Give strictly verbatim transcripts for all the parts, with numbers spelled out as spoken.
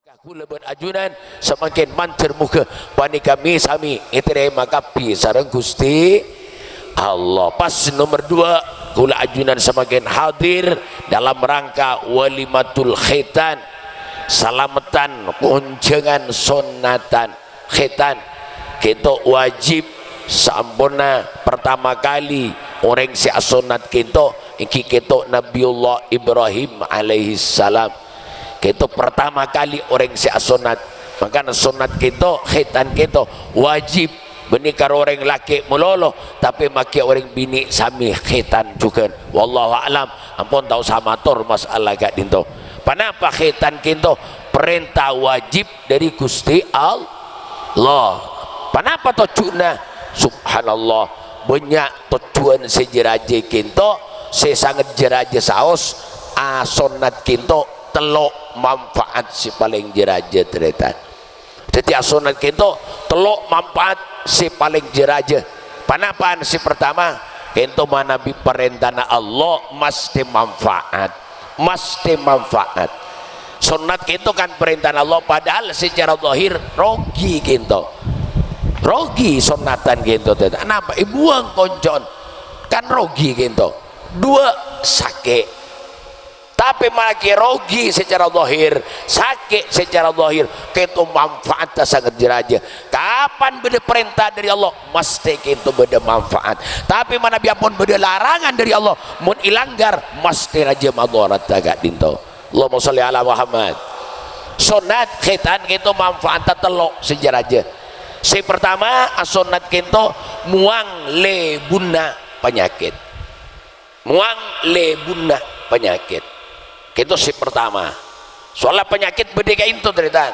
Kaulâ bân ajunan samangkèn mandhâr moghâ panèka mi-sami ètarèma kabbhi sareng Ghustè Allah. Pas nomer dua, kaulâ ajunan samangkèn hadir dalam rangka walimatul khitan, salameddhân konjhângan sonnatan. Khitan kento wajib, saamponna pertama kali orèng sè asonnat kento èngghi kento Nabiullah Ibrahim alaihissalam. Kento pertama kali orèng sè asonnat. Mangkana sonnat kento, khitan kento wajib, bânnè karè orèng lakè' malolo, tapè maghi orèng binè' samè khitan jhughân. Wallahu a'lam, ampon ta' osa mator masalah ka'dinto. Ponapa khitan kento? Parènta wajib dâri Ghustè Allah. Ponapa tojjhuwânna? Subhanallah, bânnya' tojjhuwân sè jâ-rajâ kento, sè sanget jâ-rajâ saos, asonnat kento tello' manfaat sè palèng jâ-rajâ, tarètan. Dhâddhi asonnat kento tello' manfaat sè palèng jâ-rajâ. Ponapa sè partama? Kento manabi parèntana Allah mastè manfaat. Mastè manfaat. Sonnat kento kan parèntana Allah, padahal secara zahir rogi kento. Rogi sonnatan kento. Napa? Èbuwâng koncon. Kan rogi kento. Dua, sakè'. Tapè malakè rogi secara zahir, sakè' secara zahir, kento manfaatta sanget jâ-rajâ. Kapan bâdâ parènta dâri Allah, mastè kento bâdâ manfaat. Tapè manabi ampon bâdâ larangan dâri Allah, mon èlanggar, mastè rajâ madharatta ka'dinto. Allahumma sholli ala Muhammad. Sonnat khitan kento manfaatta tello' sè jâ-rajâ. Sè partama, asonnat kento mowang lebunna panyakèt. Mowang lebunna panyakèt. Kento sè partama. Soalla panyakèt bâdâ ka'dinto, tarètan.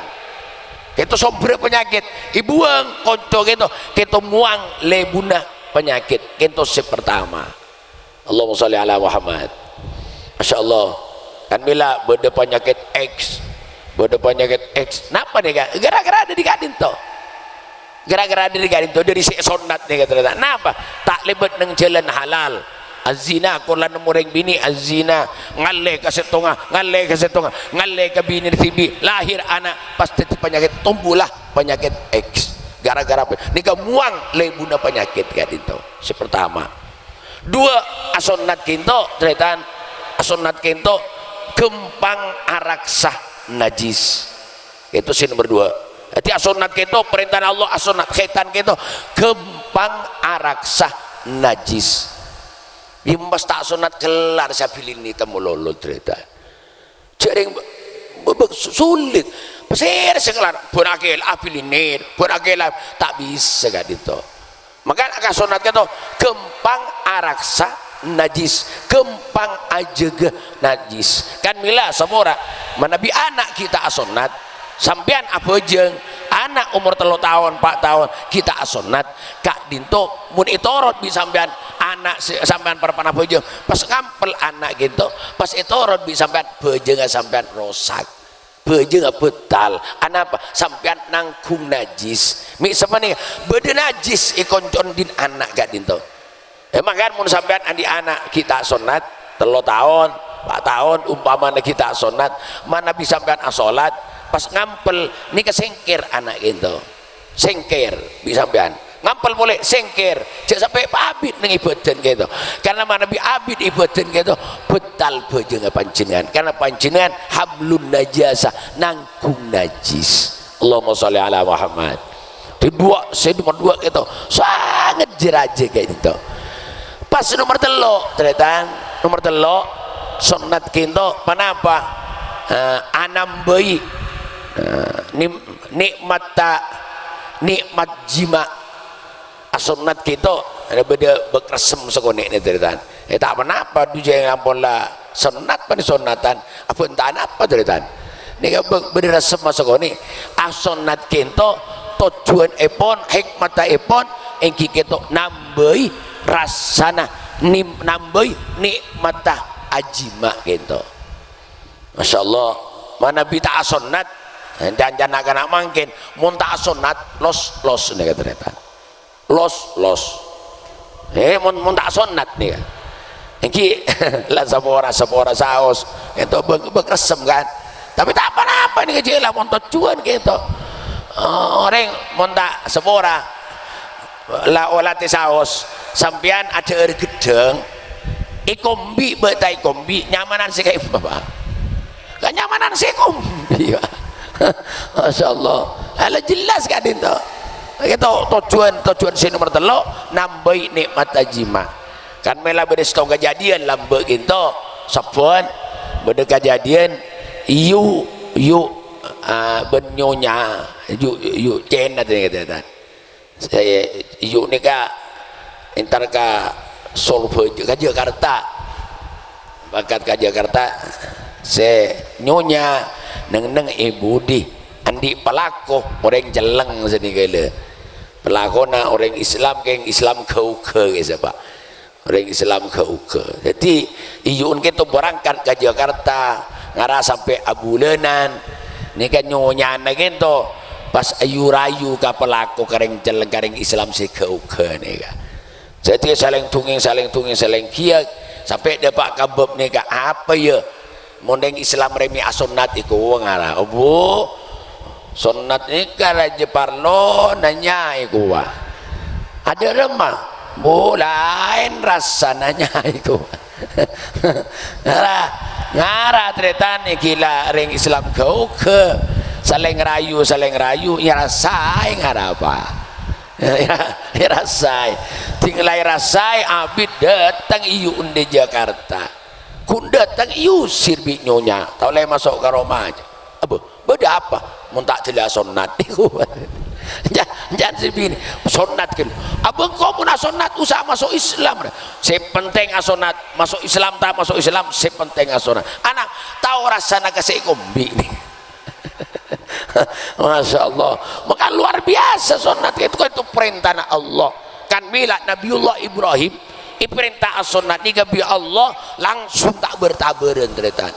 Kento sombherra panyakèt. Èbuwâng konco kento, kento mowang lebunna panyakèt. Kento sè partama. Allahumma sholli ala Muhammad. Masya Allah. Kan mèla bâdâ panyakèt X. Bâdâ panyakèt X. Napa nèka? Gara-gara dâri ka'dinto. Gara-gara dâri ka'dinto, dâri sè sonnat nèka, tarètan. Napa? Ta' lèbât neng jhâlân halal. Azzina, korang nemmo orèng binè' azzina, ngallè ka sèttonga, ngallè ka sèttonga, ngallè ka binè' dhibi', lahir ana', pas dhâddhi panyakèt, tombulah panyakèt X. Gara-gara apa? Nèka mowang lebunna panyakèt ka'dinto. Sè partama. Dua, asonnat kento, tarètan, asonnat kento ghâmpang araksa najis. Kento sè nomer dua. Dhâddhi asonnat kento, parèntana Allah asonnat, khitan kento ghâmpang araksa najis. Yâ, pas ta' sonnat kellar sè abilinè ta' malolo, tarètan. Jhâreng b-, b-, b-, sulit. Pasèra sè kellar? Bân akèla abilinè, bân akèla, ta' bisa ka'dinto. Maka ka sonnat kento ghâmpang araksa najis, ghâmpang ajâgâ najis. Kan mèla sapora, manabi ana' ghi' ta' asonnat, sampèyan abhâjâng, ana' omor tello taon, pa' taon, ghi' ta' asonnat, ka'dinto mon ètorot bi' sampèyan, ana' sè sampèyan parappa'na abhâjâng, pas ngampèl ana' kento, pas ètorot bi' sampèyan, bhâjângnga sampèyan rosak. Bhâjângnga bâtal. Anapa? Sampèyan nangghung najis. Mè' sapanèka, bâdâ najis è koncon dhin ana' ka'dinto. È, mangkana mon sampèyan andi' ana' ghi' ta' sonnat, tello taon, pa' taon, ompamana ghi' ta' sonnat, manabi sampèyan asolat, pas ngampèl, nèka sèngkèr ana' kento. Sèngkèr bi' sampèyan. Ngampèl polè, sèngkèr. Jhâ' sampè' abit neng è bhâdhân kento. Karna manabi abit è bhâdhân kento, bâtal bhâjângnga panjhennengngan. Karna panjhennengngan hamlun najasah, nangghung najis. Allahumma sholli ala Muhammad. Di dua, sè nomer dua kento, sanget jâ-rajâ ka'dinto. Pas nomer tello', tarètan. Nomer tello', sonnat kento, ponapa? Eh, anambâi. Eh, nim-, Nikmat ta', nikmat jima'. Asonnat kento, bâdâ bâk ressem sakonè'na, tarètan. Eh, ta' ponapa, dujâ ampon la sonnat, panè sonnatan. Abhânta napa, tarètan? Nèka bâk, bâdâ ressem sakonè'. Asonnat kento, tojjhuwânèpon, hikmataèpon, èngghi kento nambâi rassana, nim-, nambâi nikmatta ajima' kento. Masya Allah, manabi ta' asonnat, ènte ancan na'-kana' mangkèn, mon ta' asonnat, los-los nèka tarètan. Los-los. Eh, mon, mon ta' asonnat nèka. Èngghi, la sapora, sapora saos, ènto bâk-, bâk ressem kan. Tapè ta' ponapa, Panèka jhâ' la mon tojjhuwân kèto. Orèng mon ta' sapora, la olatè saos, sampèyan adhâ'âr ghedhâng, èkombi' bâ' ta' èkombi', nyamanan sè ka'imma, Pak. Kanyamanan sè èkombi', Pak. Masyaallah. Ala jelas ka'dinto. Kèto tojjhuwân, tojjhuwân sè nomer tello', nambâi nè'matta jima'. Kan mèla bâdâ sèttong kajhâdhiyân lambâ' kènto, sabbhân bâdâ kajhâdhiyân yu', yu', ah, bân nyonya, yu', yu' cèna tèngkatan. Sè yu' nèka entar ka Solbâjâ, ka Jakarta. Mangkat ka Jakarta, sè nyonya neng-enneng è budi, andi' palako, orèng celleng sanèka la. Palakona orèng Islam, kèng Islam ghâ-oghâ, kèsè, Pak. Orèng Islam ghâ-oghâ. Dhâddhi, iyu'en kèto berangkat ka Jakarta, ngara sampè' abulânan. Nèka nyonyana kèto pas ayu-rayu ka palako ka rèng celleng, ka rèng Islam sè ghâ-oghâ nèka. Dhâddhi, salèng dungngèng, salèng dungngèng, salèng ghiyâ, sampè' dâpa' ka bab nèka, apa, yâ? Mon rèng Islam rè mè' asonnat èkowa ngara, "Abu, sonnat nèka rajâ parlo nanyaè kowa." Adâ' remma, "Bu, laèn rassa nanyaè kowa." Ngara, ngara tarètan ghi' la rèng Islam ghâ-oghâ, salèng rayu, salèng rayu, èyarassaè ngara, Pak. Èyarassaè. Ding la èyarassaè, abit dâteng iyu'en dâri Jakarta. Ghun dâteng èusir bi' nyonya, ta' ollè maso' ka roma. Abâ, bâdâ apa? Mon ta' jelas sonnat. Jan, jan sè binè, sonnat kan. Abâ, engko' mon asonnat, usaha maso' Islam. Sè pentèng asonnat, maso' Islam ta' maso' Islam, sè pentèng asonnat. Ana' tao rassana ka sè èkombi' nè. Masya Allah. Maka luar biasa sonnat itu, itu parèntana Allah. Kan mèla Nabiullah Ibrahim èparènta asonnat nèka bi' Allah langsung ta' bâr-tabârân, tarètan.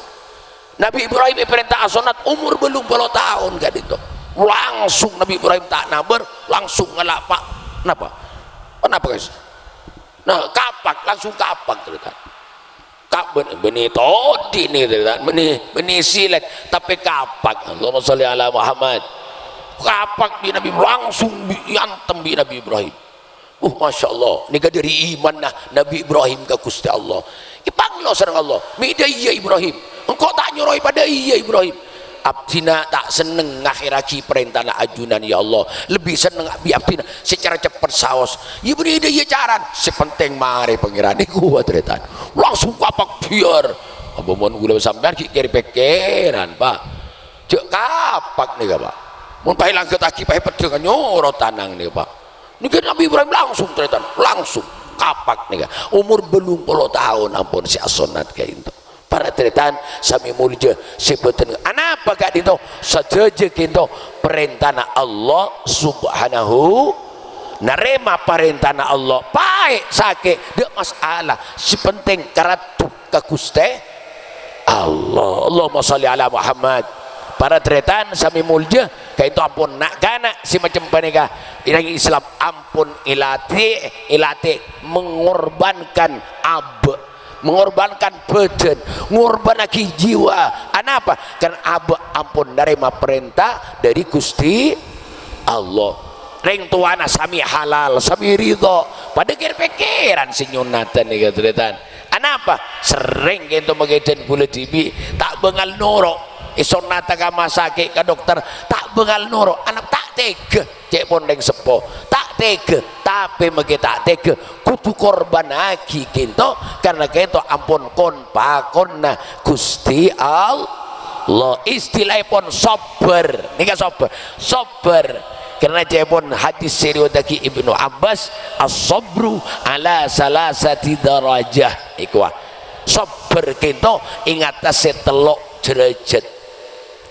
Nabi Ibrahim èparènta asonnat omor bâllung polo taon ka'dinto. Langsung Nabi Ibrahim ta' nabâr, langsung ngala' pa-, napa? Napa, guys? Nah, kapak, langsung kapak, tarètan. Ka-, bân-, bânnè todhi' nè, tarètan. Bânnè, bânnè silet, tapè kapak. Allahumma shalli ala Muhammad. Kapak bi' Nabi, langsung bi-, èantem bi' Nabi Ibrahim. Uh, Masya Allah, nèka dâri imanna Nabi Ibrahim ka Ghustè Allah. Èpanglo sareng Allah, "Mè' dâ' iyâ Ibrahim, engko' ta' nyoroè padâ iyâ Ibrahim. Abdhina ta' senneng ngakhèrraghi parèntana ajunan, ya Allah. Lebbi senneng bi' abdhina sè cara ceppet saos." "Iyâ, bânnè dâ' iyâ carana, sè pentèng marè Pangèran." Nèko, tarètan. Langsung kapak biyâr. Apa mon kaulâ sampèyan ghi' kèr-pèkkèran, Pak? Jhâ' kapak nèka, Pak. Mon paè langghâttaghi, paè peddhâng nyoro tanang nèka, Pak. Nèka Nabi Ibrahim langsung, tarètan, langsung kapak nèka. Omor bâllung polo taon ampon sè asonnat ka'dinto. Para tarètan sami molja sè bhâdhân, anapa ka'dinto? Sadhâjâ ka'dinto parèntana Allah Subhanahu, narèma parèntana Allah. Paè, sakè', dâ' masalah. Sè pentèng karaddhu ka Ghustè Allah. Allahumma shalli ala Muhammad. Para tarètan sami molja, ka'dinto ampon na'-kana' sè macem panèka, rèng Islam ampon èlatè, èlatè mengorbankan abâ', mengorbankan bhâdhân, ngorbannaghi jiwa. Anapa? Karna abâ' ampon narèma parènta dâri Ghustè Allah. Rèng towana sami halal, sami ridho. Padâ kèr-pèkkèran sè nyonnatan nèka, tarètan. Anapa? Serrèng ka'dinto makè dân kaulâ dhibi', ta' bângal noro'. Èsonnata ka masakè', ka dokter, ta' bângal noro'. Ana' ta' tèghâ, cè' pon rèng seppo. Ta' tèghâ, tapè makè ta' tèghâ. Kodhu korbannaghi ka'dinto, karna ka'dinto ampon kon-pakonna Ghustè Allah. Istilahèpon sabbhâr. Nèka sabbhâr. Sabbhâr. Karna ca'èpon hadis sè riwayataghi Ibnu Abbas, "As-sabru ala salasati darajah." Èkowa. Sabbhâr ka'dinto è ngatas sè tello' dârâjhât.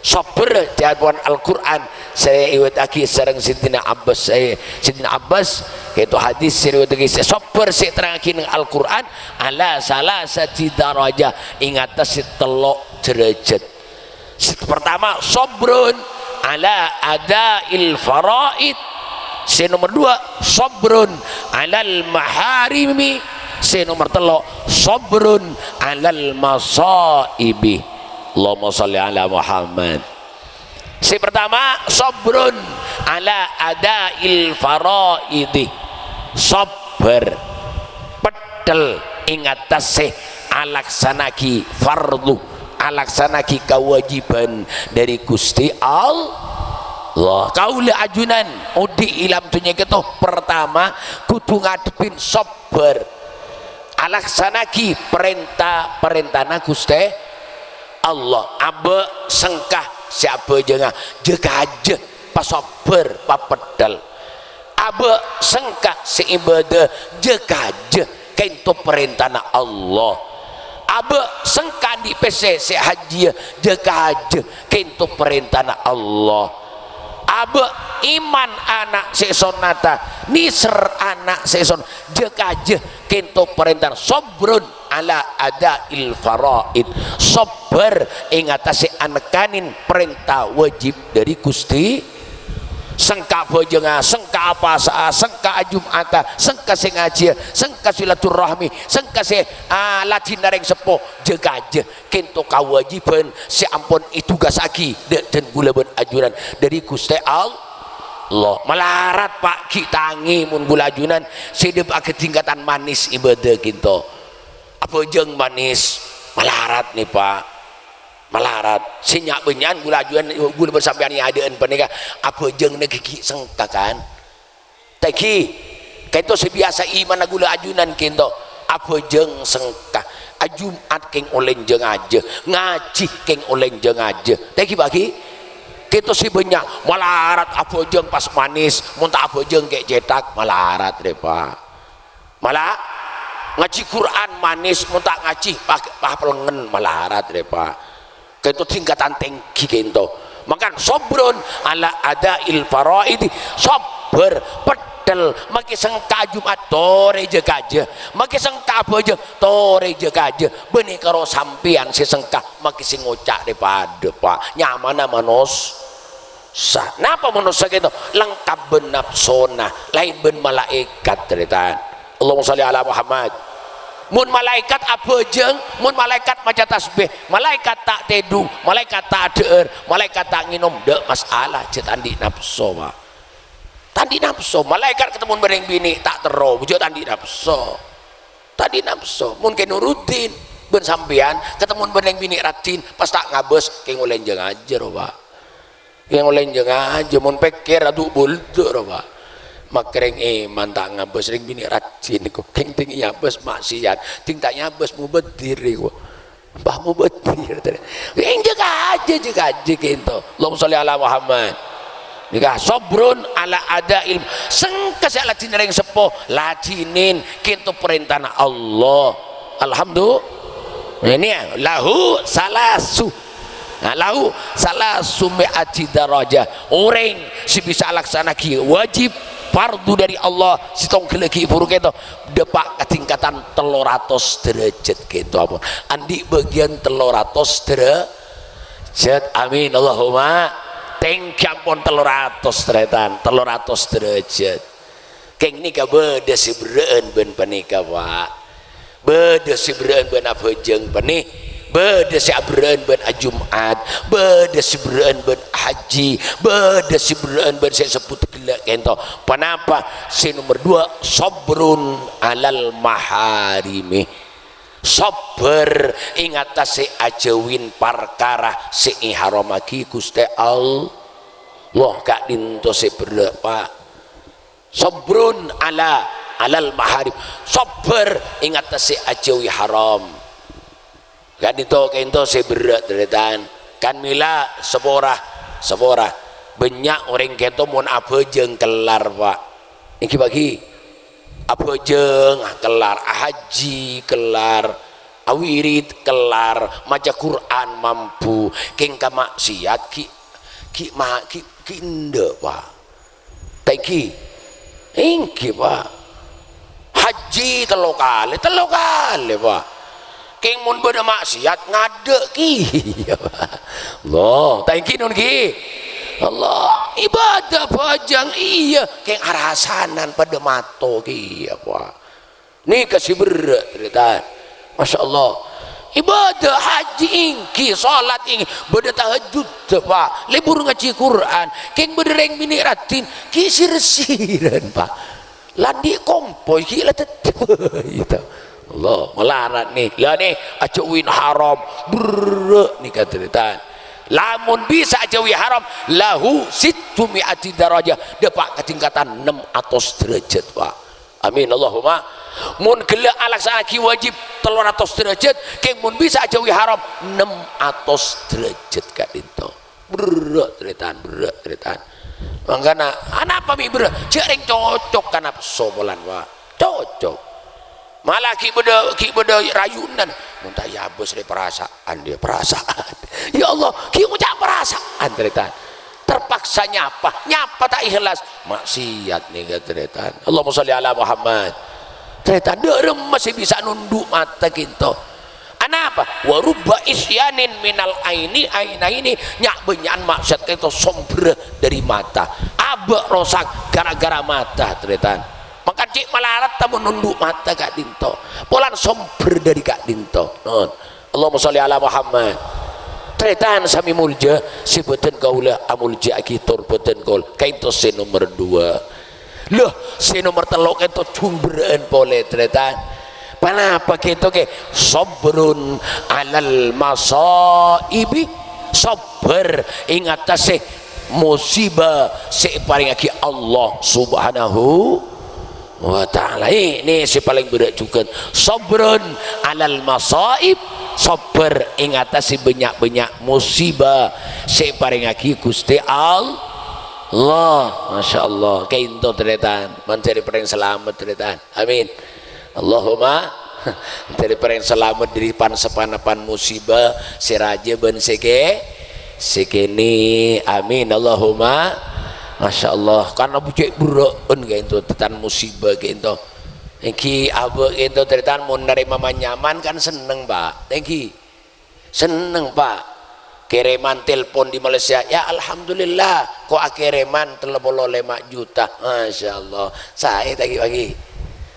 Sabbhâr, ca'èpon Al-Qur'an sè riwayataghi sareng Sayyidina Abbas, eh, Sayyidina Abbas, ka'dinto hadis sè riwayataghi sè sabbhâr sè èterrangngaghi neng Al-Qur'an, "Ala salasati darajah", è ngatas sè tello' dârâjhât. Sè pertama, sabrun ala adail faraid. Sè nomer dua, sabrun alal maharimi. Sè nomer tello', sabrun alal masaibi. Allahumma shalli ala Muhammad. Sè pertama, sabrun ala adail faraidi. Sabbhâr, peddhel è ngatasè alaksana'aghi fardhu, alaksana'aghi kawâjibhân dhâri Ghustè Allah. Kaulâ ajunan odi' è alam dhunnya kèto, pertama, kodhu ngadhebbhi sabbhâr. Alaksana'aghi parènta-parèntana Ghustè Allah. Abâ' sengka sè abhâjângnga, jâ-kajâ, pasabbhâr, papeddhel. Abâ' sengka sè ibâdâ, jâ-kajâ, kènto parèntana Allah. Abâ' sengka andi' pèssè sè hajjiyâ, jâ-kajâ, kènto parèntana Allah. Abâ' iman ana' sè sonnata, nèser ana' sè son-, jâ-kajâ, kènto parèntana. Sabrun ala adail faraid. Sabbhâr è ngatasè anèkkanè parènta wâjib dhâri Ghustè. Sengka abhâjângnga, sengka apasa'a, sengka ajum'ata, sengka sè ngajhiyâ, sengka silaturrahmi, sengka sè, ah, ladhinna rèng seppo, jâ-kajâ. Kènto kawâjibhân sè ampon ètugasaghi dhâ-, dhân ghulâ bân ajunan dhâri Ghustè Allah. Malarat, Pa', ghi' tangè mon ghulâ ajunan sè dhâpa'a ka tingkatan manès ibâdâ kènto. Abhâjâng manès, malarat nè, Pa'. Malarat. Sè nya'-bânnya'an ghulâ ajunan, ghulâ bân sampèyan è adâ'ân panèka abhâjâng nè ghi' sengka, kan? Tèngghi, kènto sè biyasa imanna ghulâ ajunan kènto, abhâjâng sengka, ajum'at kèng ollè jâ-ngajâ, ngajhi kèng ollè jâ-ngajâ. Tèngghi, Pa', ghi? Kènto sè bânnya', malarat abhâjâng pas manès, mon ta' abhâjâng kè' cèthak, malarat rè, Pa'. Mala ngajhi Qur'an manès, mon ta' ngajhi, pa-, papelengngen, malarat rè, Pa'. Kènto tingkatan tèngghi kènto. Mangkana sabrun ala adail faraidi, sabbhâr, peddhel, makè sengka Jum'at torè jâ-kajâ, makè sengka abhâjâng torè jâ-kajâ, bânnè karo sampèyan sè sengka, makè sè ngoca' rè padâ, Pa'. Nyamana manos-, sa-, napa manossa kènto? Lengkap bân napsona, laèn bân malaèkat, tarètan. Allahumma shalli ala Muhammad. Mon malaèkat abhâjâng, mon malaèkat maca tasbih, malaèkat ta' tèdung, malaèkat ta' adhâ'âr, malaèkat ta' ngènom, dâ' masalah, jhâ' ta' andi' napso, Pa'. Ta' andi' napso, malaèkat katemmo bân rèng binè' ta' terro, jhâ' ta' andi' napso. Ta' andi' napso. Mon Kè Nuruddin bân sampèyan katemmo bân rèng binè' raddhin, pas ta' ngabâs, kèng ollè jâ-ngajâ, Pa'. Kèng ollè jâ-ngajâ, mon pèkkèr adu' buldu', Pa'. Makè rèng iman ta' ngabâs, rèng binè' raddhin, ko. Kèng tèng èabâs maksiat, tèng ta' èabâs mubâdir, ko. Bâ mubâdir, tarè. Kèng jâ-kajâ, jâ-kajâ kènto. Allahumma shalli ala Muhammad. Nèka sabrun ala adail, sengka sè aladhinè rèng seppo, ladhinè kènto parèntana Allah. Alhamdulillah. Ini ya, lahu salasu. Nah, lahu salasu mi'ati darajah. Orèng sè bisa alaksana'aghi wajib, fardu dhâri Allah, sè tongghellaghi buru kènto, dâpa' ka tingkatan tello ratos derajat kènto, ampon. Andi' bâgiyân tello ratos derajat. Amin. Allahumma. Tèngghi ampon tello ratos, tarètan. Tello ratos derajat. Kèng nèka bâdâ sè berrâ'ân bân panèka, Pa'. Bâdâ sè berrâ'ân bân abhâjâng panè. Bâdâ sè aberrâ'ân bân ajum'at. Bâdâ sè berrâ'ân bân hajji. Bâdâ sè berrâ'ân bân sè èsebbhut ghellâ' kènto. Ponapa? Sè nomer duwâ', sabrun alal maharimi. Sabbhâr è ngatasè ajâuwin parkara sè èharamaghi Ghustè Allah. Wah, ka'dinto sè berrâ', Pa'. Sabrun ala, alal maharim. Sabbhâr è ngatasè ajâuwi haram. Ka'dinto kènto sè berrâ', tarètan. Kan mèla sapora, sapora. Bânnya' orèng kènto mon abhâjâng kellar, Pa'. Èngghi, Pa', ghi. Abhâjâng kellar, ahajji kellar, awirid kellar, maca Qur'an mambu. Kèng ka maksiat ghi', ghi' ma-, ghi', ghi' endâ', Pa'. Ta' èngghi? Èngghi, Pa'. Hajji tello kalè, tello kalè, Pa'. Kèng mon bâdâ maksiat, ngadâ' kèya, Pa'. Allah, ta' èngghi non ghi? Allah, ibadah bhâjâng, iyâ. Kèng arasanan padâ mato kèya, Pa'. Nèka sè berrâ', tarètan. Masya Allah. Ibadah haji èngghi, sholat èngghi, bâdâ tahajjud, Pak. Lebur ngajhi Qur'an, kèng bâdâ rèng binè' raddhin, ghi' sir-siran, Pak. La andi' kompoy, ghi' la tettep. Gitu. Allah, malarat nè. La nè, ajâuwin haram, berrâ' nèka tarètan. Lamon bisa ajâuwi haram, lahu sittu mi'ati darajah, dâpa' ka tingkatan ennem atos derajat, Pak. Amin, Allahumma. Mon ghellâ' alaksana'aghi wajib tello ratos derajat, kèng mon bisa ajâuwi haram, ennem atos derajat ka'dinto. Berrâ', tarètan, berrâ', tarètan. Mangkana, anapa mè' berrâ'? Jhâ' rèng cocok ka napso polana, Pak. Cocok. Malah ghi' bâdâ, ghi' bâdâ rayunan. Mon ta' èabâs rè parasa'an, dia parasa'an. Ya Allah, ghi' ngoca' parasa'an, tarètan. Terpaksa nyapa, nyapa ta' ikhlas. Maksiat nèka, tarètan. Allahumma sholli ala Muhammad. Tarètan, dâ' remma sè bisa nondhu' mata ka'dinto. Anapa? Wa rubba isyanin minal aini, ainaini, nya'-bânnya'an maksiat ka'dinto sombherra dâri mata. Abâ' rosak gara-gara mata, tarètan. Mangkana cè' malarat ta' mon nondhu' mata ka'dinto. Polana sombher dâri ka'dinto. Nun. Allahumma sholli ala Muhammad. Tarètan sami molja, sè bâdân kaulâ amolja'aghi tor bâdân kaulâ. Ka'dinto sè nomer dua. Lho, sè nomer tello' ka'dinto jumbra'an polè, tarètan. Ponapa ka'dinto, kè? Sabrun alal masaibi. Sabbhâr è ngatasè musiba sè èparèngaghi Allah Subhanahu wa Ta'ala. Ini sè palèng berrâ' jhughân. Sabrun alal masaib, sabbhâr è ngatasè bânnya'-bânnya' musiba sè èparèngaghi Ghustè Allah. Masya Allah, ka'dinto tarètan, mandhâr èparèng salamet tarètan. Amin. Allahumma, mandhâr èparèng salamet dâri pan-saponapan musiba sè rajâ bân sè kè-, sè kènè'. Amin. Allahumma. Masya Allah, karna bhujâ' berrâ'ân ka'dinto, tarètan musiba ka'dinto. Èngghi abâ' ka'dinto tarètan mon narèma man-nyaman kan senneng, Pak. Èngghi. Senneng, Pak. Kèrèman telpon di Malaysia, "Ya, alhamdulillah, ko' akèrèman tello polo lèma' juta." Masya Allah. Saè ta' ghi', Pak, ghi'?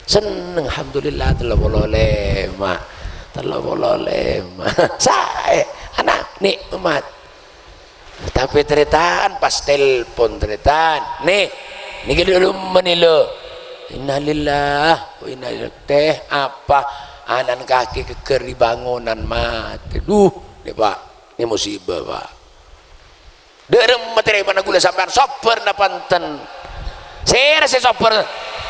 Senneng, alhamdulillah, tello polo lèma'. Tello polo lèma'. Saè, ana' nè'mat. Tapè tarètan pas telpon tarètan. Nè, nèka dâ' remma nè, lho. Innalillah wa inna ilaihi. Tèh, apa? Ana'na kakè ghâgghâr è bângonan matè. Duh, nè, Pak. Nè musiba, Pak. Dâ' remma tarèmana ghulâ sampèyan, sabbhâr napa enten? Sèra sè sabbhâr?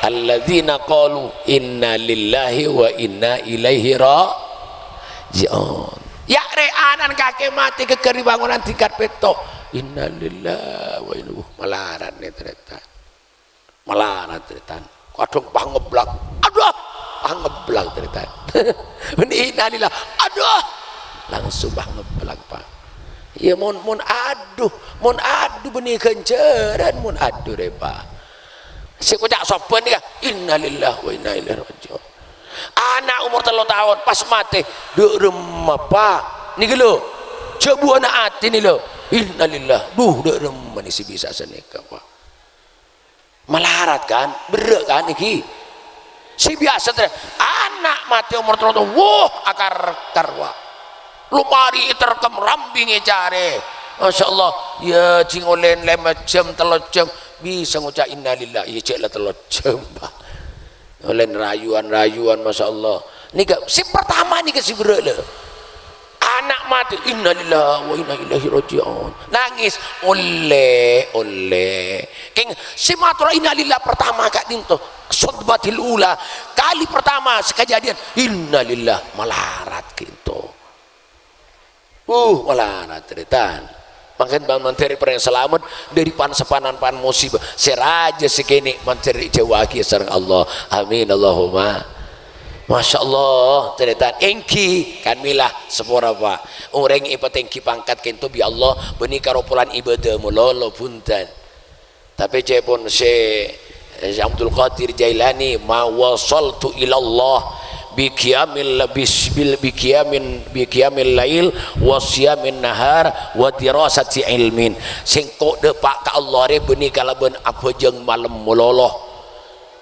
Alladzina qalu inna lillahi wa inna ilaihi raji'un. Ya' rè ana'na kakè matè ghâgghâr è bângonan tingkat pètto'. Innalillahi wa inna, malarat nè tarètan. Malarat tarètan. Kadhâng pangeblak. Aduh, pangeblak tarètan. Bânnè innalillah. Aduh, langsung pangeblak, Pak. Ya, mon, mon aduh, mon aduh bânnè ghânjhârân, mon aduh rè, Pak. Sè koca' sobbhâ nèka, "Innalillah wa inna ilaihi raji'un." Ana' omor tello taon pas matè, dâ' remma, Pak. Nèka, lho, jhâ' buwâna atè nè, lho. Innalillah. Duh, dâ' remma nè sè bisa sanèka, Pak. Malarat, kan? Berrâ', kan, èngghi? Sè biyasa, Trè, ana' matè omor tello taon, woh, akar-kar, wa. Lomari èterkem rambing ècarè. Masya Allah, ya, jhâ' ngolèn lèma jam, tello jam, bisa ngoca' innalillah, ya, jhâ' la tello jam, Pak. Ngolèn rayuan-rayuan, Masya Allah. Nèka, sè pertama nèka sè berrâ', lho. Ana' matè, "Innalillahi wa inna ilaihi raji'un." Nangès, ollè, ollè. Kèng, sè mator innalillah pertama ka'dinto, sodmatil ula. Kali pertama sè kajhâdhiyân, innalillah, malarat ka'dinto. Uh, malarat, tarètan. Mangkana bân mandhâr èparèng salamet dâri pan-saponapan musiba. Sè rajâ sè kènè' mandhâr èjhâuwaghi sareng Allah. Amin, Allahumma. Masya Allah, tarètan. Èngghi, kan mèla, sapora, Pak. Orèng èpatèngghi pangkat ka'dinto bi' Allah, bânnè karo polana ibâdâ malolo, bhunten. Tapè ca'èpon Syekh Abdul Qadir Jailani, "Ma wasaltu ilallah bi qiyamil, bis-, bil, bi qiyamin, bi qiyamil lail wa siyamin nahar wa dirasati ilmin." Sèngko' dâpa' ka Allah rè bânnè kalabân abhâjâng malem malolo.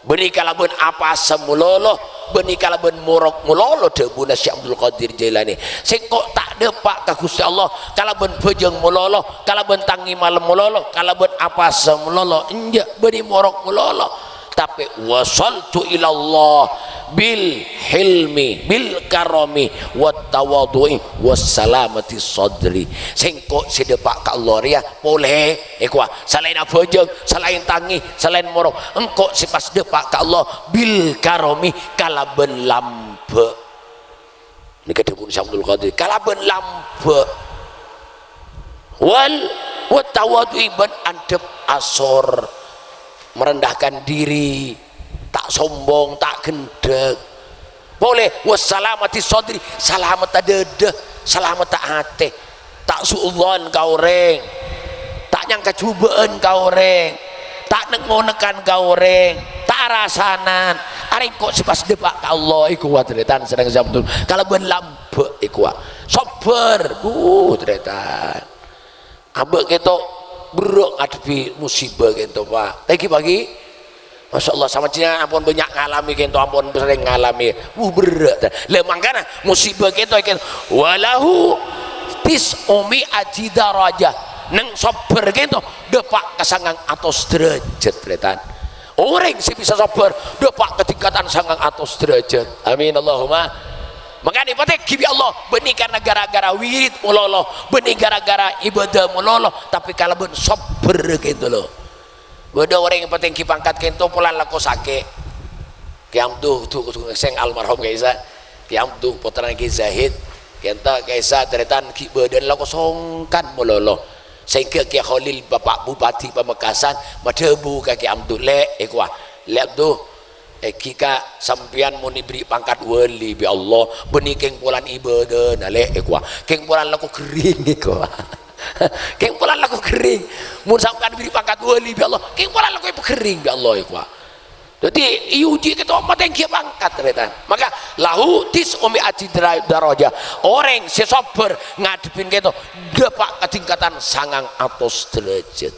Bânnè kalabân apasa malolo, bânnè kalabân morok malolo, dhâbuna Syekh Abdul Qadir Jailani. Sèngko' ta' dâpa' ka Ghustè Allah kalabân bhâjâng malolo, kalabân tangè malem malolo, kalabân apasa malolo. Enjâ', bânnè morok malolo. Tapè, "Wasaltu ilallah bil hilmi, bil karami, wat tawadhu'i, was salamati sadri." Sèngko' sè dâpa' ka Allah rèya polè, èkowa. Salaèn abhâjâng, salaèn tangè, salaèn morok, engko' sè pas dâpa' ka Allah bil karami, kalabân lambâ'. Nèka dhâbuna Syekh Abdul Qadir, kalabân lambâ'. Wal, wat tawadhu'i, bân andhâp asor, merendahkan diri, ta' sombong, ta' ghendhâk. Polè, was salamati sadri, salametta dhâdhâ, salametta atè. Ta' su'udzon ka orèng, ta' nyangka jhubâ'ân ka orèng, ta' nèk-ngonèkan ka orèng, ta' arasanan. Arèya engko' sè pas dâpa' ka Allah, èkowa tarètan sareng Syekh Abdul. Kalabân lambâ' èkowa. Sobbhâr, bu, tarètan. Abâ' kènto berrâ' ngadhebbhi musibâ kènto, Pak. Thank you, Pak Ki. Masya Allah, samangkèn ampon bânnya' ngalamè kènto, ampon serrèng ngalamè. Wuh, berrâ', ta. Lah, mangkana musibâ kènto, kènto. Walahu tis'u mi'ati darajah. Nèng sobbhâr kènto, dâpa' ka sangang atos derajat, tarètan. Orèng sè bisa sobbhâr, dâpa' ka tingkatan sangang atos derajat. Amin, Allahumma. Mangkana èpatèngghi bi' Allah, bânnè karna gara-gara wirid malolo, bânnè gara-gara ibadah malolo, tapè kalabân sobbhâr kènto, lo. Bâdâ orèng èpatèngghi pangkat kènto polana lako sakè'. Kè Abdu, du, du, sèng almarhum Kè Isa. Kè Abdu, pottrana Kè Zahid. Kènto Kè Isa tarètan ghi' bâdâna lako songkan malolo. Sehingga Kè Kholil, Bapak Bupati Pamekasan, madhâbu ka Kè Abdu, "Lè'," èkowa, "Lè' Abdu, èngghi ka sampèyan mon èberri' pangkat wali bi' Allah, bânnè kèng polana ibadana, Lè'," èkowa. "Kèng polana lako ghering," èkowa. "Kèng polana lako ghering. Mon sampèyan èberri' pangkat wali bi' Allah, kèng polana lako èpaghering bi' Allah," èkowa. Dhâddhi, èojhi kènto matèngghi pangkat, tarètan. Maka, lahu tis'u mi'ati dara-, darajah. Orèng sè sobbhâr ngadhebbhi kènto, dâpa' ka tingkatan sangang atos derajat.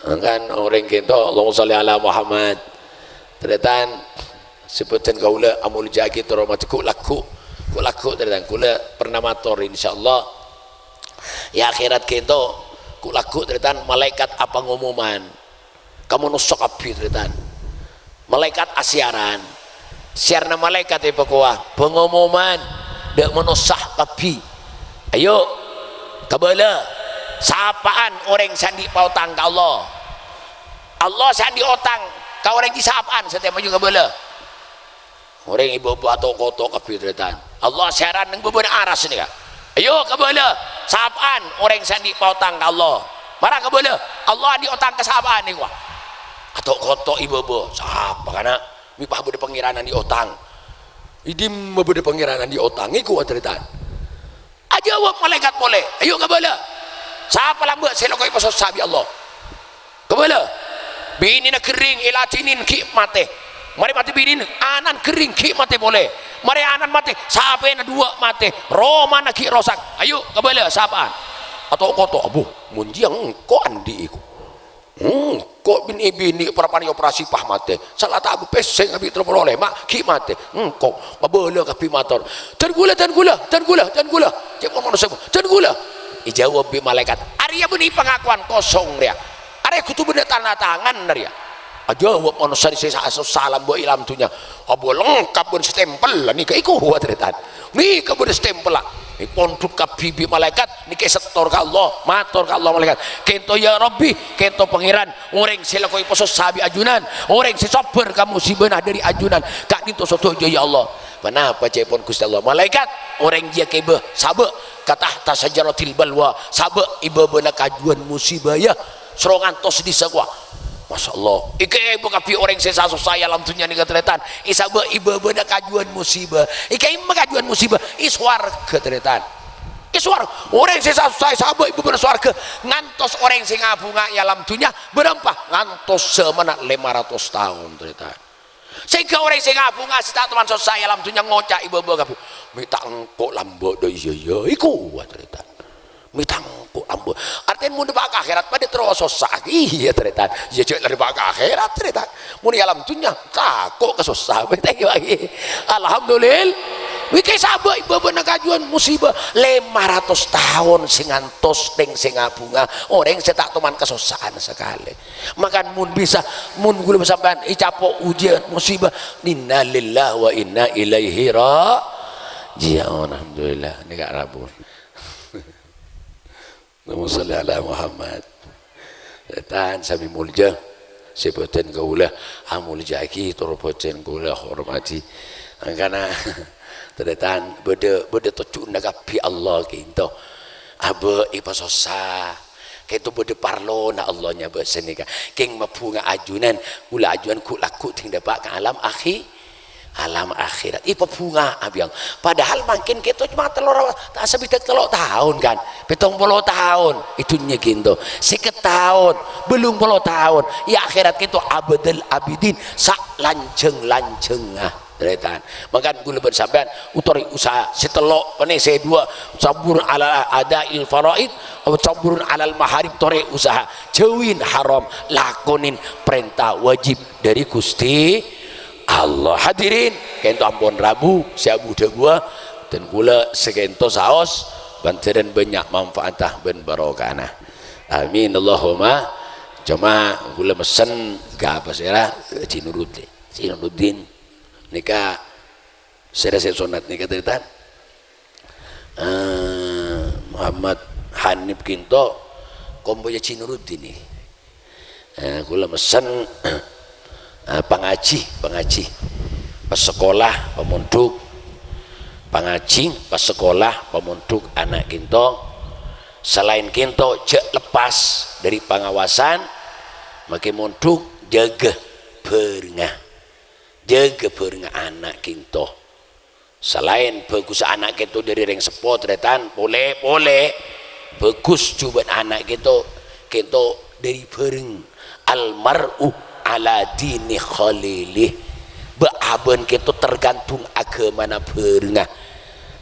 Kan orèng kènto, Allahumma sholli ala Muhammad. Tarètan, sè bhâdhân kaulâ amoljâ'aghi, terhormat, ghu-, lagghu', ghu-, lagghu', tarètan. Kaulâ pernah mator, insyaallah. È akhèrat kènto, ghu-, lagghu', tarètan, malaèkat apangomoman. Ka manossa kabbhi, tarètan. Malaèkat asèyaran. Sèyaranna malaèkat èpakowa, pangomoman dâ' manossa kabbhi. Ayo, kabâlâ. Sapa'an orèng sè andi' paotang ka Allah? Allah sè andi' otang ka orèng jiyâ sapa'an satèya maju kabâlâ? Orèng è bâbâ ato'-koto' kabbhi, tarètan. Allah sèyaran neng bâbâna aras nèka. Ayo, kabâlâ. Sapa'an orèng sè andi' paotang ka Allah? Mara kabâlâ. Allah andi' otang ka sapa'an nèka? Ato'-koto' è bâbâ. Sapa kana'? Mè' pas bâdâ pangèran andi' otang. È dimma bâdâ pangèran andi' otang? Nèko, tarètan. Ajâwâb malaèkat polè, "Ayo kabâlâ. Sapa lambâ' sè lako èpasossa bi' Allah? Kabâlâ. Binèna ghering èladhinin ghi' matè. Marè matè binèna, ana'na ghering ghi' matè polè. Marè ana'na matè, sapèna duwâ' matè. Romana ghi' rosak. Ayo kabâlâ, sapa'an?" Ato'-koto', "Abbhu, mon jiyâ engko' andi' èko." Hmm, ko' binè-binè parappa'na èoperasi pas matè. Sala ta' pèssèng abi' tello polo lèma', ghi' matè. Hmm, ko' kabâlâ kabbhi mator, "Dân ghulâ, dân ghulâ, dân ghulâ, dân ghulâ." Cè' pon manossa, "Dân ghulâ." Èjâwâb bi' malaèkat, "Arèya bânnè pangakowan kosong rèya. Arèya kodhu bâdâ tanda tangan rèya." Ajâwâb manossa sè sa-, sossa lambâ' è alam dhunnya. Abbhu, lengkap bân stempel, nèka èkowa, tarètan. Nèka bâdâ stempella. Èpondhut kabbhi bi' malaèkat, nèka èsettor ka Allah, mator ka Allah malaèkat. "Kènto, ya Rabbi, kènto Pangèran, orèng sè lako èpasossa bi' ajunan, orèng sè sobbhâr ka musibâna dâri ajunan, ka'dinto sadhâjâ, ya Allah." "Ponapa ca'èpon Ghustè Allah?" "Malaèkat, orèng jiyâ kèbâ, sabâ' ka tahta syajaratil balwa, sabâ' è bâbâna kajuwân musibâ, ya. Soro ngantos dissa' kowa." Masya Allah. Èkèbâ kabbhi orèng sè sa-sossa è alam dhunnya nèka, tarètan. Èsabâ' è bâbâna kajuwân musibâ. Èkèbâ kajuwân musibâ? È sowarghâ, tarètan. È sowarghâ. Orèng sè sa-sossa èsabâ' è bâbâna sowarghâ. Ngantos orèng sè ngabhunga è alam dhunnya bârâmpa? Ngantos jhâmanna lèma ratos taon, tarètan. Sehingga orèng sè ngabhunga sè ta' toman sossa è alam dhunnya ngoca' è bâbâ kabbhi, "Mè' ta' engko' lambâ' dâ' iyâ, iyâ." Èkowa, tarètan. "Mè' ta' engko' lambâ'." Artèna mon dâpa' ka akhèrat, padâ terro sossa. Iyâ, tarètan. Iyâ, jhâ' la dâpa' ka akhèrat, tarètan. Mon è alam dhunnya, tako' kasossa. Alhamdulillah. Wèkè sabâ' bâbâna kajuwân musibah. Lèma ratos taon sè ngantos tèng sè ngabhunga. Orèng sè ta' toman kasossa'an sakalè. Maka mon bisa, mon ghulâ sampèyan ècapo' ujian, musibah, innalillahi wa inna ilaihi raji'un. Alhamdulillah, nèka rabu. Allahumma shalli ala Muhammad. Tarètan samè molja, sè bâdhân kaulâ amolja'aghi, tor bâdhân kaulâ hormadhi. Mangkana, tarètan bâdâ, bâdâ tojjhuna kabbhi Allah kènto. Abâ' èpasossa. Kènto bâdâ parlona Allah nyabâ' sanèka. Kèng mabhunga ajunan, kaulâ ajunan ghu'-lagghu' dhing dâpa' ka alam akhi-, alam akhèrat. Èpabhunga abiyang. Padahal mangkèn kènto coma tello ra-, ta' sabidhâk tello taon, kan? Pèttong polo taon è dhunnya kènto. Sèket taon, bâllung polo taon. È akhèrat kènto abadal abidin, salanjhâng-lanjhângnga. Tarètan. Mangkana ghulâ bân sampèyan otorè usaha sè tello', panè sè duwâ', sabrun ala ada'il faraid, sabrun alal maharim, torè usaha jhâuwi haram, lakonè parènta wajib dhâri Ghustè Allah. Hadirin, kènto ampon rabu, sè abu-dhâbuwâ, dân kaulâ sè kènto saos, bân-bhânjhârân bânnya' manfaatta bân barokahna. Amin, Allahumma. Coma kaulâ messen, ghâ' pasèra, Haji Nuruddin. Haji Nuruddin. Nèka sèra sè sonnat nèka tarètan. Eh, Muhammad Hanif kènto kompoyya Haji Nuruddin nè. Eh, kaulâ messen, eh, pangajhi, pangajhi. Pasakola, pamondhuk. Pangajhi, pasakola, pamondhuk ana' kènto. Salaèn kènto jhâ' lepas dhâri pangawasan, makè mondhuk, jâgâ bhârengnga. Jâgâ bhârengnga ana' kènto. Salaèn bhâgus ana' kènto dhâri rèng seppo, tarètan, polè, polè. Bhâgus jhubâ' ana' kènto, kènto dhâri bhâreng. Al mar'u ala dini khalilih. Bâ'-abâ'na kènto tergantung aghâmana bhârengnga.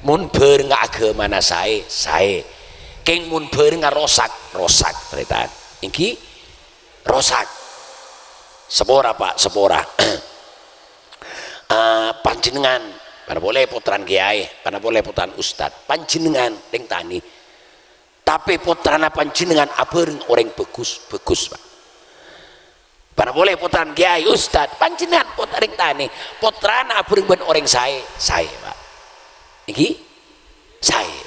Mon bhârengnga aghâmana saè, saè. Kèng mon bhârengnga rosak, rosak, tarètan. Èngghi? Rosak. Sapora, Pa', sapora. Ah, panjhennengngan, pana polè pottrana kèyaè, pana polè pottrana ustad. Panjhennengngan, rèng tanè. Tapè pottrana panjhennengngan abhâreng orèng bhâgus, bhâgus, Pa'. Pana polè pottrana kèyaè, ustad. Panjhennengngan pot-, rèng tanè. Pottrana abhâreng bân orèng saè, saè, Pa'. Èngghi? Saè.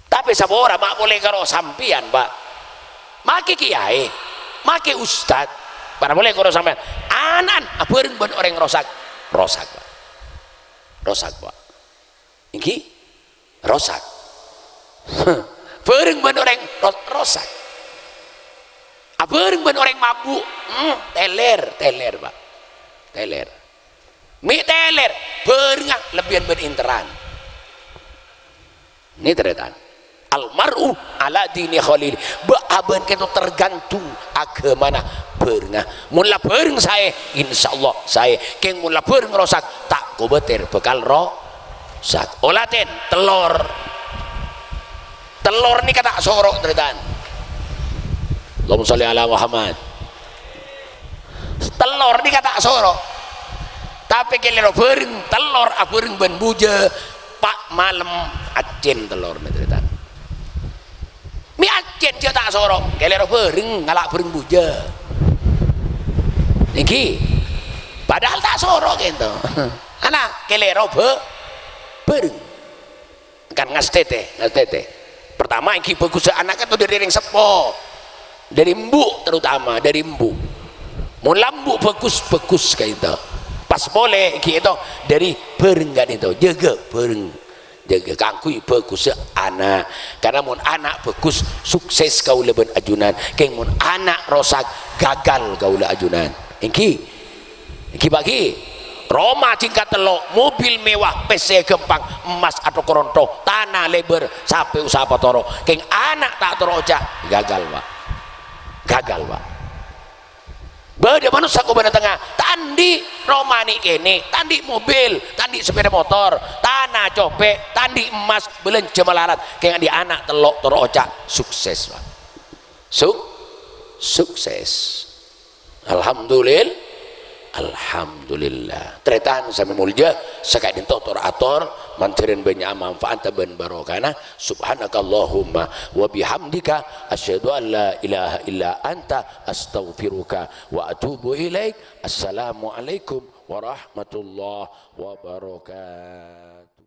Tapè sapora ma' polè karo sampèyan, Pa'. Makè kèyaè, makè ustad, para polè karo sampèyan. Ana'na abhâreng bân orèng rosak. Rosak, Pa'. Rosak, Pa'. Èngghi? Rosak. Bhâreng bân orèng ro-, rosak. Abhâreng bân orèng mabu', hmm, tèlèr, tèlèr, Pa'. Tèlèr. Mè' tèlèr, bhârengnga lebbiyân bân ènterran. Nè tarètan. Al mar'u ala dini khalil. Bâ'-abâ'na kènto tergantung aghâmana bhârengnga. Mon la bhâreng saè, insyaallah saè. Kèng mon la bhâreng rosak, ta' kobâtèr bhâkal rosak. Olatèn, tellor. Tellor nèka ta' soro', tarètan. Allahumma shalli ala Muhammad. Tellor nèka ta' soro'. Tapè kèlèro bhâreng, tellor abhâreng bân bujâ, pa' malem accèn tellor nè, tarètan. Mè' accèn jhâ' ta' soro', kèlèro bhâreng ngala' bhâreng bujâ. Èngghi. Padahal ta' soro' kènto. Ana, kèlèro bhâ-, bhâreng. Kan ngastètè, ngastètè. Pertama, èngghi bhâgussa ana' kènto dhâri rèng seppo. Dhâri embu' terutama, dhâri embu'. Mon la embu' bhâgus, bhâgus ka'dinto. Pas polè èngghi ka'dinto dhâri bhâreng ka'dinto. Jâgâ bhâreng. Jâgâ kaangghuy bhâgussa ana'. Karna mon ana' bhâgus, sukses kaulâ bân ajunan. Kèng mon ana' rosak, gagal kaulâ ajunan. Èngghi? Èngghi, Pa', ghi. Roma tingkat tello', mobil mewah, pèssè ghâmpang, emmas atoko-ronto, tana lèbâr, sapè usaha patoro'. Kèng ana' ta' toro' oca', gagal, Pa'. Gagal, Pa'. Bâdâ manossa kobâna tengnga, ta' andi' roma nè' kènè', ta' andi' mobil, ta' andi' sepeda motor, tana copè', ta' andi' emmas, bâlânjhâ malarat, kèng andi' ana' tello' toro' oca', sukses, Pa'. Suk-, sukses. Alhamdulil-, Alhamdulillah. Tarètan sami molja, saka'dinto tor-ator, mandhârân bânnya' manfaat bân barokana. Subhanakallahumma wa bihamdika, asyhadu an la ilaha illa anta, astaghfiruka wa atubu ilaik. Assalamualaikum warahmatullahi wabarakatuh.